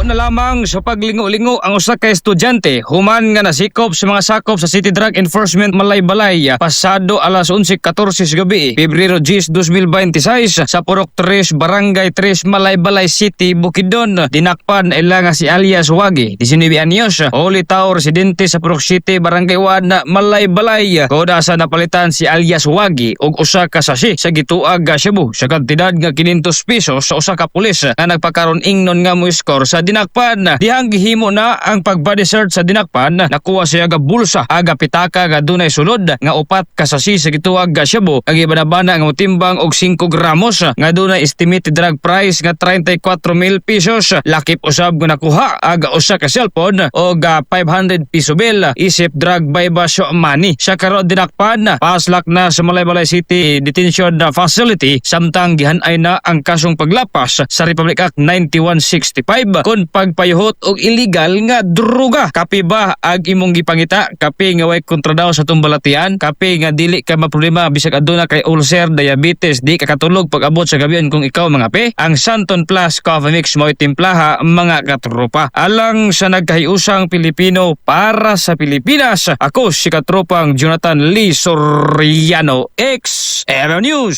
Napuyo na lamang sa paglingo-lingo ang usa ka estudyante human nga nasikop sa mga sakop sa City Drug Enforcement Malaybalay pasado alas 11:14 sa gabi, Pebrero 10, 2026, sa Purok 3, Barangay 3, Malaybalay City, Bukidnon. Dinakpan ila nga si alias Wagi, 19 anyos, uli tao, residente sa Purok City, Barangay 1, Malaybalay. Koda sa napalitan si alias Wagi og usa ka sachet sa gituag nga shabu sa kantidad nga 500 pesos sa usa ka pulis nga nagpakaron ingnon nga mo score sa dinakpan. Dihang gihimo na ang pag-body search sa dinakpan, nakuha siya ga bulsa aga pitaka nga dunay sulod nga upat ka sachet sa gituag nga shabu ang gibanabana nga motimbang og 5 gramos nga dunay estimated drug price nga 34,000 pesos. Lakip usab nga nakuha aga usa ka cellphone og 500 piso bill isip drug buy bash money. Sa karon dinakpan, paslak na sa Malaybalay City Detention Facility samtang gihanay na ang kasong paglapas sa Republic Act 9165 kon pagpayuhot og illegal nga droga. Kape ba ag imong gipangita? Kape nga way kontra daw sa atong balatian? Kape nga dili ka maproblema bisag aduna kay ulcer, diabetes, di ka katulog pag abot sa gabi kung ikaw mga pe? Ang Santon Plus Coffee Mix mo'y timplaha, mga katropa. Alang sa nagkahiusang Pilipino, para sa Pilipinas, ako si katropang Jonathan Lee Soriano, XM News.